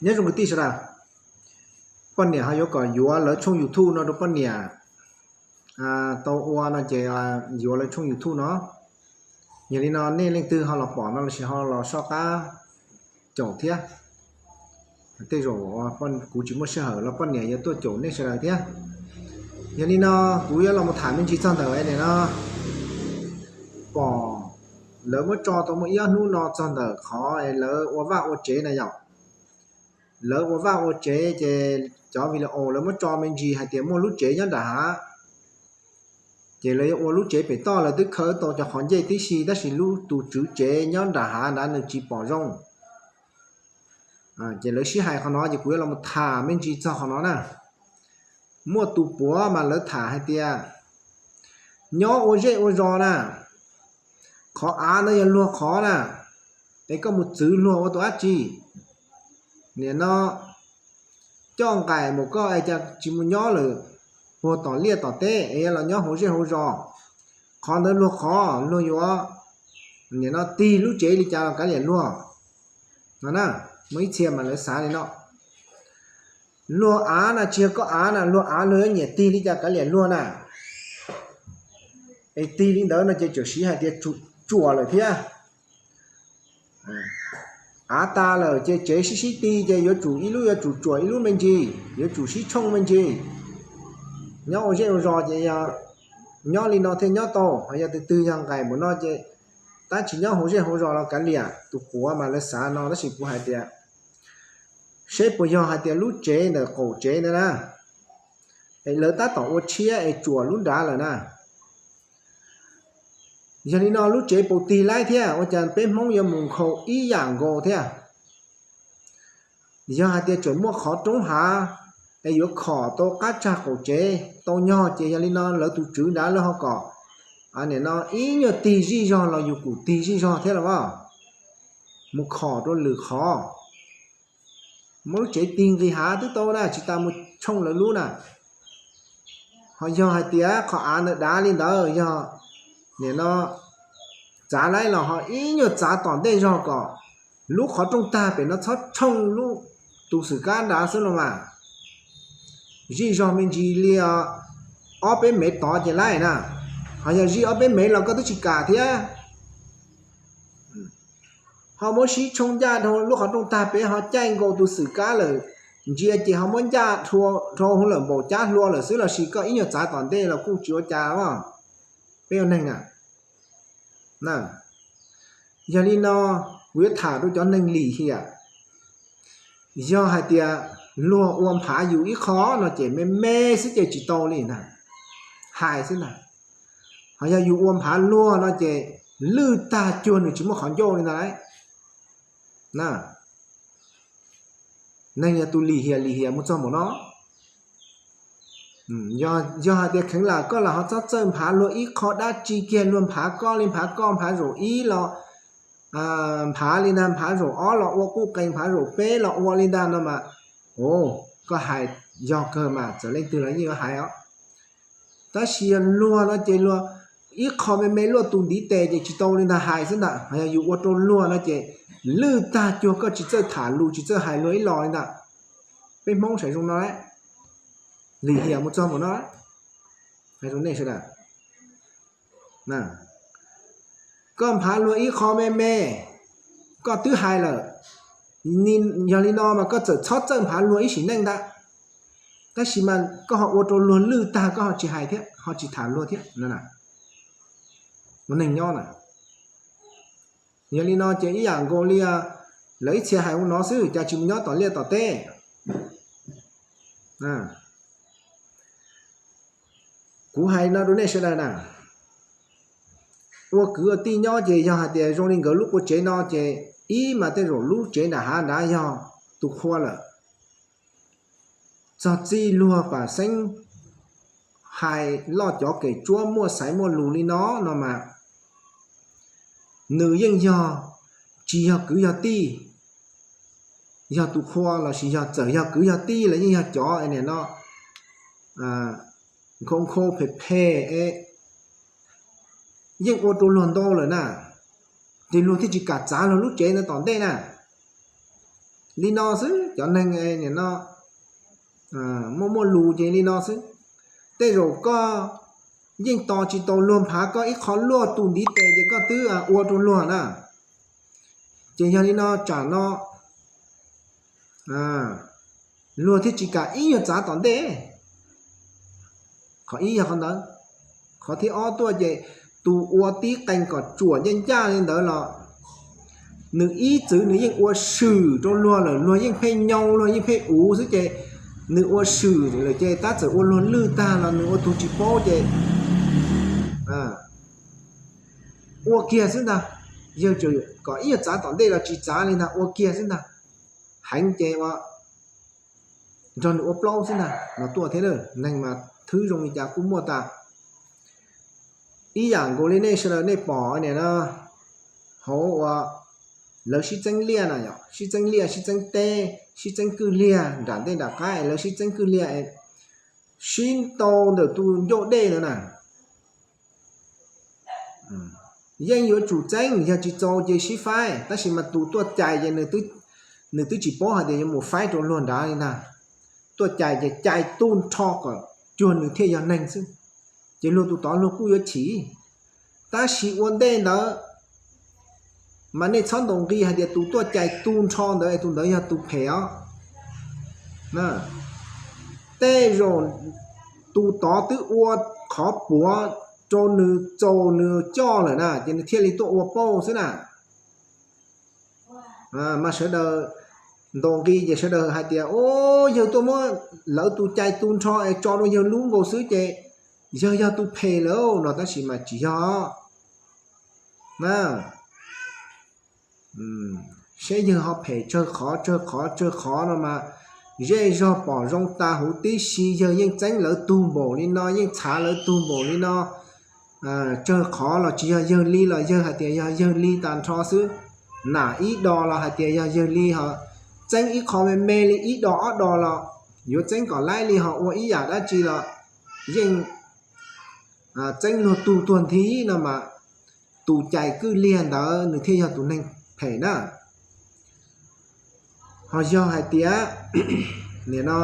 Nyob zoo kwv tij sawv daws, poj niam ho yuav kom yuav lawv tshooj YouTube no rau poj niam tau ua no ces yuav lawv tshooj YouTube no. Yog li no nej leej twg ho los pom no lossis ho los soj qab caum thiab. Tej zaum kuv tsis muaj sij hawm los poj niam yuav tuaj caum nej sawv daws thiab. Yog li no kuv yuav los mus tham me ntsis txog ntawm no, pom lawv muab tso tau muaj ib ob hnub no txog ntawm qhov es lawv ua vaj ua tsev na yom. Lawv ua vaj ua tsev ces cov video lawv muab tso me ntsis hais tias muaj lub tsev nyob nram hav, ces lawv yuav ua lub tsev pem toj, lawv twb khawb tau cov qhov ncej tib si tab sis lub tus tswv tsev nyob nram hav nrad nws tsis pom zoo. Ces lawv sib hais qhov no ces kuv yuav los tham me ntsis txog qhov no na. Muaj tus puav mas lawv tham hais tias nyob ua zej ua zos na, qhov av no yog luag qhov na, es koj mus txwv luag ua tus dab tsi? Nim no coj nqaim mus koj es cas tsis mus nyob lawm puag tom liaj tom teb es los nyob hauv zej hauv zos? Qhov ntawd luag qhov, luag yuav nim no tig lub tsev li cas los kav liam luag no na. Muaj ib txhia mas lawv xav li no, luag av na tsis yog koj av na, luag av luag yuav nyiam tig li cas kav liam luag na. Es tig li ntawd no ces txawm siv hais tias tsuam lawm thiab. Av tas lawm ces tsev sib sib tig ces yuav tsum ib lub yuav tsum tsuam ib lub me ntsis, yuav tsum sib tshooj me ntsis. Nyob ua zej ua zos ces yog nyob li no thiaj nyob tau, ho yog tus twg yog nqaim mus no ces tab tsis nyob hauv zej hauv zos los kav liam. Tus puav mas lawv xav no tab sis kuv hais tias seb puas yog hais tias lub tsev ntawm qaum tsev ntawd na, es lawv tab tom ua tshiab es tsuam lub nrad lawm na. Yog li no lub tsev puas tig laib thiab? Ua cas peb Hmoob yuav mus nkhaus ib yam nkaus thiab? Yog hais tias tseem muaj qhov roob hav es yuav khom tau qab tsag qaum tsev tau nyog ces yog li no lawv tus tswv nrad lawv ho kom nim no ib nyuag tig zij zog los yus kuj tig zij zog thiab los as, mus khom rau lwm qhov. Muab lub tsev tig nqis hav twb tau na, tsis tas mus tshooj lawv lub na. Ho yog hais tias qhov av ntawd dav li ntawd yog nim no txav laib los ho ib nyuag txav tom ntej zog kom lub qhov rooj tag pem no txhob tshooj lub tus xwm kab nrad xwb los mas. Zij zog me ntsis li ob peb mev tod ces laib na. Ho yog zij ob peb mev los koj twb tsis kam thiab. Ho muab sib tshooj ncaj dhau lub qhov rooj tag pem ho caij nkaus tus xwm kab lawm, ntsia ces ho muab ncaj dhau hauv lawm npaum cab hlua lawm xwb lossis koj ib nyuag txav tom ntej los kuj tsis ua cas os. Peb ua neeg na. Yog li no kuv yuav tham rau cov neeg lim hiam. Yog hais tias luag ua nphav yus ib qho no ces me me xwb ces tsis tau li na, hais xwb ntag. Ho yog yus ua nphav luag no ces lwj tag cuag nws tsis muaj qhov ncauj li ntag lauj. Neeg yog tus lim hiam lim hiam mus txog npaum no. Yog hais tias kheev lam koj lam ho txhob txawj nphav luag ib qho dab tsi kiag, luag nphav koj li nphav koj nphav zaum ib los nphav li ntag, nphav zaum ob los ua quj qees, nphav zaum peb los ua li ntag no mas, o, koj hais yog kawg mas txawm leej twg los yeej yuav hais os. Tab sis yog luag no ces luag ib qho me me luaj tus ntiv tes ces tsis tau li ntag, hais xwb ntag. Yog yus ua rau luag no ces lwj tag cuag koj tsis txawj tham lus tsis txawj hais luag ib los li ntag. Peb Hmoob saib zoo no, lim hiam mus txog npaum no. Hais rau nej sawv daws, koj nphav luag ib qho me me, koj twb hais lawm, yog li no mas koj txawm txhob txawj nphav luag ib sim neej ntag. Tab sis mas koj ho ua rau luag lwj tag koj ho tsis hais thiab ho tsis tham luag thiab no. Ua neeg nyob na. Yog li no ces ib yam nkaus li lawv ib txhia hais ua no xwb, cas tsis mus nyob tom liaj tom teb. Kuv hais no rau nej sawv daws na, ua kwv ua tij nyob ces yog hais tias zoo li nkawd lub qua tsev no ces ib mas tej zaum lub tsev nram hav nrad yog tus qhua lawm. Txog txij luag pam xeeb hais loj cov kem tsuab muaj xaiv muaj lus li no no mas, nws yeej yog tsis yog kwv yog tij, yog tus qhua lossis yog txawm yog kwv yog tij los yeej yog cov nim no nkhaus nkhaus phem phem es yeej ua rau luag ntau lawm na, ces luag thiaj tsis kam txav luag lub tsev ntawd tom ntej na. Li no xwb, cov neeg nim no muaj muaj lus ces li no xwb. Tej zaum koj yeej tos tsis tau luag nphav koj ib qho luaj tus ntiv tes ces koj twb ua rau luag na. Ces yog li no tsam no luag thiaj tsis kam ib nyuag txav tom ntej. Qhov ib yog qhov ntawd. Qhov thib ob tuaj ces tus ua tib qees kom tsuam ncaj ncaj li ntawd los nws ib txwv nws yeej ua swm rau luag lawm, luag yeej pheej nyoo, luag yeej pheej uv xwb ces nws ua swm lawm ces tab txawm ua luag lwj tag los nws ua tug tsis paub ces ua kiag xwb ntag. Yawg tseem kom ib nyuag txav tom ntej los tsis txav li ntag, ua kiag xwb ntag. Heev ces ua nrog nws ua plaub xwb ntag no tuaj thiab. Neeg mas thwb zoo li cas kuj muaj tas. Ib yam nkaus li nej sawv daws nej pom niam no hauv uas lawv sib txeeb liaj na, yog sib txeeb liaj sib txeeb teb sib txeeb kwj liag nram ntej nram qab es lawv sib txeeb kwj liag es sib ntaus ntawm tus ncauj dej ntawd na. Yeej yuav tsum txeeb, yog tsis txaus ces sib faib, tab sis mas tus tuaj cais ces nws twb tsis paub hais tias yuav mus faib rau luag nrad li ntag. Tuaj cais ces cais tu nrho kom cuag nws thiaj yog neeg xwb, ces luag tus tod luag kuj yuav chim. Tab sis ua ntej ntawd mas nej txhob ntaus nqi hais tias tus tuaj cais tu nrho ntawd es tus ntawd yog tus phem os. Tej zaum tus tod twb ua qhov puav rau nws txaus nws coj lawm na ces nws thiaj li tuaj ua pauj xwb na. Mas sawv daws ntaus nqi ces sawv daws hais tias, o, yawg tuaj muab lawv tus cais tu nrho es tso rau yawg lub nkaus xwb ces yawg yog tus phem lawm no, tab sis mas tsis yog na. Seb yawg ho phem tsawg qhov tsawg qhov tsawg qhov no mas zej zog pom zoo tas huv tib si, yawg yeej txeeb lawv tug npaum li no, yeej txhav lawv tug npaum li no. Tsawg qhov los tsis yog yawg li los yawg hais tias yog yawg li tag nrho xwb. Nam ib do los hais tias yog yawg li ho, txeeb ib qho me me li ib do ob do los yuav txeeb kom laib li ho ua ib yam dab tsi los yeej txeeb luag tug tuag nthi no mas tus cais kwj liag ntawd nws thiaj yog tus neeg phem na. Ho yog hais tias nim no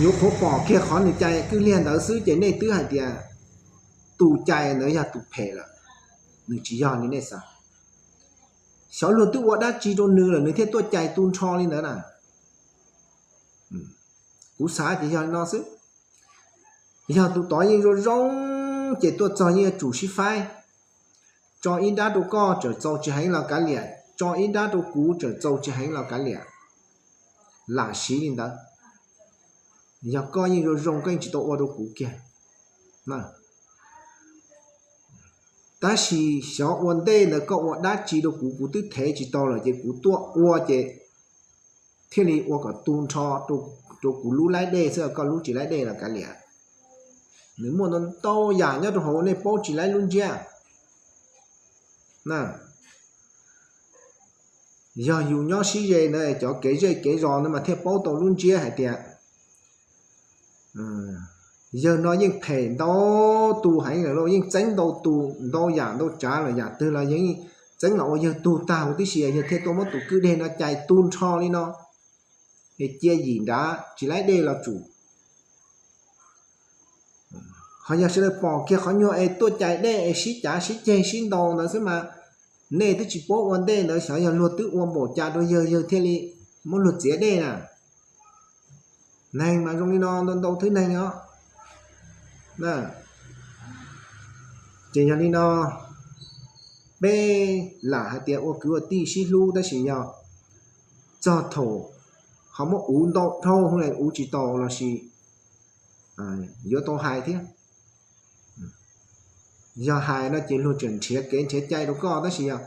yuav qhuav pom kiag qhov nws cais kwj liag ntawd xwb ces nej twb hais tias tus cais ntawd yog tus phem lawm, nws tsis yog li nej xav. Xyov luag twb ua dab tsi rau nws lawm nws thiaj tuaj cais tu nrho li ntawd na. Kuv xav ces yog li no xwb. Yog tus tod yeej zoo zoo ces tuaj txog yeej yuav tsum sib faib. Tso ib nrab rau koj txawm txaus tsis heev los kav liam, tso ib nrab rau kuv txawm txaus tsis heev los kav liam. Lam siv li ntawd. Yog koj yeej zoo zoo koj yeej tsis tau ua rau kuv kiag. Tab sis xyov ua ntej ntawd koj ua dab tsi rau kuv, kuv twb thev tsis tau lawm ces kuv tuaj ua ces thiaj li ua kom tu nrho rau kuv lub laib dej xwb, koj lub tsis laib dej los kav liam. Nws muaj ntau ntau yam nyob rau hauv nej paub tsis laib lub ntsiab na. Yog yus nyob sib ze ntawd cov kev zej kev zos ntawd mas thiaj paub tau lub ntsiab hais tias yawg no yeej phem ntau tus heev lawm lauj, yeej txeeb ntau tus ntau yam ntau tsav lawm, yam twg los yawg yeej txeeb los ua yawg tug tag huv tib si, yawg thiaj tuaj muab tus kwj deg no cais tu nrho li no. Es cia yim nrad tsis laib dej los tsum. Ho yog sawv daws pom kiag qhov nyuag es tuaj cais dej es sib cav sib ceg sib ntaus ntawd xwb mas nej twb tsis paub ua ntej ntawd, xyov yog luag twb ua npaum cas rau yawg, yawg thiaj li muab luag txiav dej na. Neeg mas zoo li no ntau ntau thwb neeg os. Ces yog li no, peb lam hais tias ua kwv ua tij sib hlub tab sis yog txog thaum ho muab uv ntau dhau hwv uv tsis tau lossis yuav tau hais thiab. Yog hais no ces luag tseem nrhiav kev nrhiav cai rau koj, tab sis yog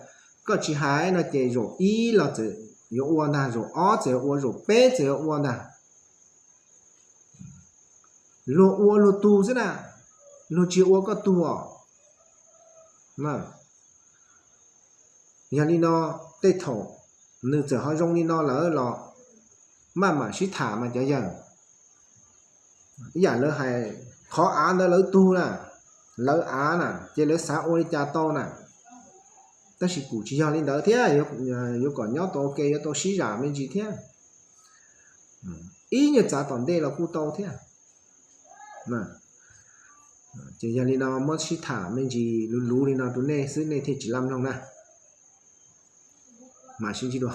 koj tsis hais no ces zaum ib los txawm yuav ua ntag, zaum ob txawm yuav ua, zaum peb txawm yuav ua ntag. Luag ua luag tug xwb na, luag tsis ua koj tug os. Yog li no, tej thaum nws txawm ho zoo li no lawm los maj mam sib tham mas cov yawg, ib yam lawv hais, qhov av ntawd lawv tug na, lawv av na ces lawv xav ua li cas tau na. Tab sis kuj tsis yog li ntawd thiab, yuav kom nyob tau ua ke yuav tau sib zam me ntsis thiab. Ib nyuag txav tom ntej los kuj tau thiab. Ces yog li no muab sib tham me ntsis luv luv li no rau nej xwb nej thiaj tsis laj mloog na. Mam sib ntsib dua.